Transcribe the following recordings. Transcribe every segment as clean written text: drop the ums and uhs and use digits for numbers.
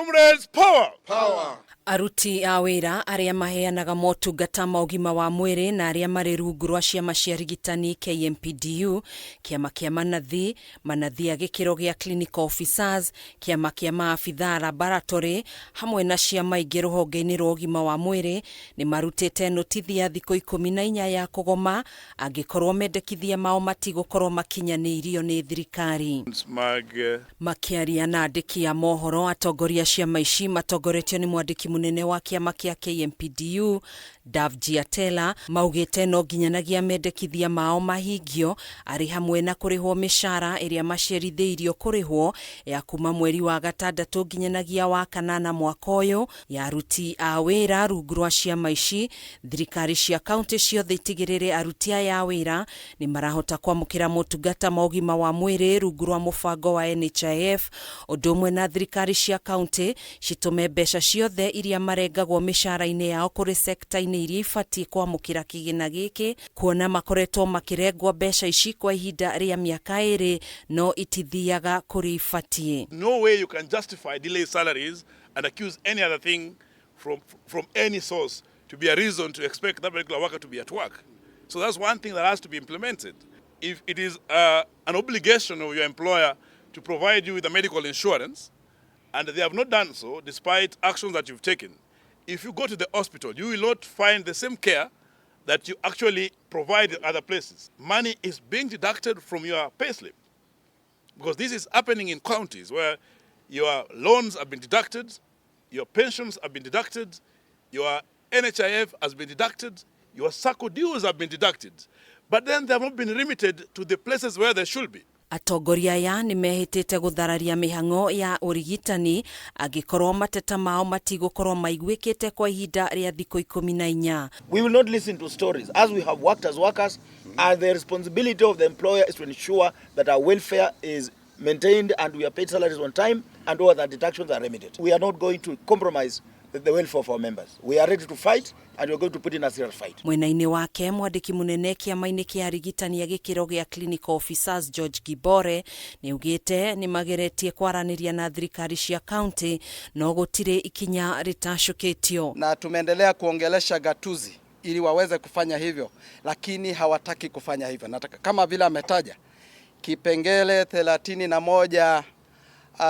Comrades, power! Power! Aruti a wĩra arĩa maheanaga motungata ma ũgima wa mwĩrĩ na arĩa marĩ rungu rwa ciama cia rigitani KMPDU, kĩama kĩa manathi, manathi a gĩkĩro gĩa clinical officers, kĩama kĩa maabithaa laboratory hamwe na ciama ingĩ rũhonge-inĩ rwa ũgima wa mwĩrĩ nĩ marutĩte notithi ya thikũ 14 ya kũgoma angĩkorwo mendekithia mao matigũkorwo makinyanĩirio nĩ thirikari. Makĩaria na andĩki a mohoro, atongoria a ciama ici matongoretio nĩ mwandĩki mũnene wa kĩama kĩa KMPDU Davji Atela maugĩte no nginyanagia mendekithia mao mahingio arĩ hamwe na kũrĩhwo mĩcara ĩrĩa macerithĩirio kũrĩhwo ya kuma mweri wa gatandatũ nginyanagia wa kanana mwaka ũyũ ya aruti a wĩra rungu rwa ciama ici. Thirikari cia kaunti ciothe itigĩrĩre aruti aya a wĩra nĩ marahota kwamũkĩra motungata ma ũgima wa mwĩrĩ rungu rwa mũbango wa NHIF, ũndũ ũmwe na thirikari cia kaunti citũme mbeca ciothe iria marengagwo mĩcara-inĩ yao kũrĩ sekta-inĩ iria ibatiĩ kwamũkĩra kĩgĩna gĩkĩ, kuona makoretwo makĩrengwo mbeca ici kwa ihinda rĩa mĩaka 2 no itithiaga kũrĩa ibatiĩ. No way you can justify delayed salaries and accuse any other thing from any source to be a reason to expect that particular worker to be at work. So that's one thing that has to be implemented. If it is an obligation of your employer to provide you with a medical insurance, and they have not done so despite actions that you've taken, if you go to the hospital, you will not find the same care that you actually provide in other places. Money is being deducted from your payslip, because this is happening in counties where your loans have been deducted, your pensions have been deducted, your NHIF has been deducted, your SACCO dues have been deducted, but then they have not been remitted to the places where they should be. Atongoria aya nĩ mehĩtĩte gũthararia mĩhang'o ya ũrigitani angĩkorwo mateta mao matigũkorwo maiguĩkĩte kwa ihinda rĩa thikũ 14. We will not listen to stories, as we have worked as workers, and the responsibility of the employer is to ensure that our welfare is maintained and we are paid salaries on time and all other deductions are remitted. We are not going to compromise the welfare of our members. We are ready to fight and we are going to put in a serious fight. Mwena-inĩ wake mwandĩki mũnene kĩama-inĩ kĩa arigitani a gĩkĩro gĩa clinical officers George Gibore nĩaugĩte nĩ mageretie kwaranĩria na thirikari cia county no gũtirĩ ikinya rĩtacũkĩtio. Na tumeendelea kuongelesha gatuzi ili waweze kufanya hivyo, lakini hawataki kufanya hivyo. Na kama vile ametaja kipengele 31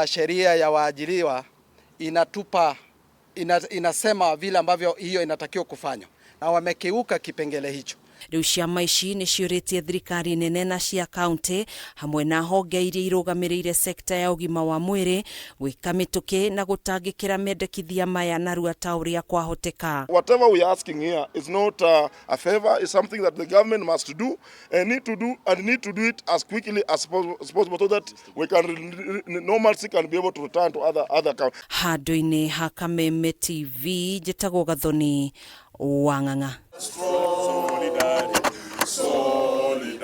sheria ya waajiriwa inasema vile ambavyo hiyo inatakiwa kufanywa, na wamekiuka kipengele hicho. Rĩu ciama ici nĩ ciũrĩtie thirikari nene na cia kaunti hamwe na honge iria irũgamĩrĩire sekta ya ũgima wa mwĩrĩ gwĩka mĩtũkĩ na gũtangĩkĩra mendekithia maya narua ta ũrĩa kwahoteka. Whatever we are asking here is not a favor, it's something that the government must do and need to do, and need to do it as quickly as possible so that we can normalcy can be able to return to other counties. Handũ-inĩ ha Kameme TV, njĩtagwo Gathoni Wang'ang'a. Strong.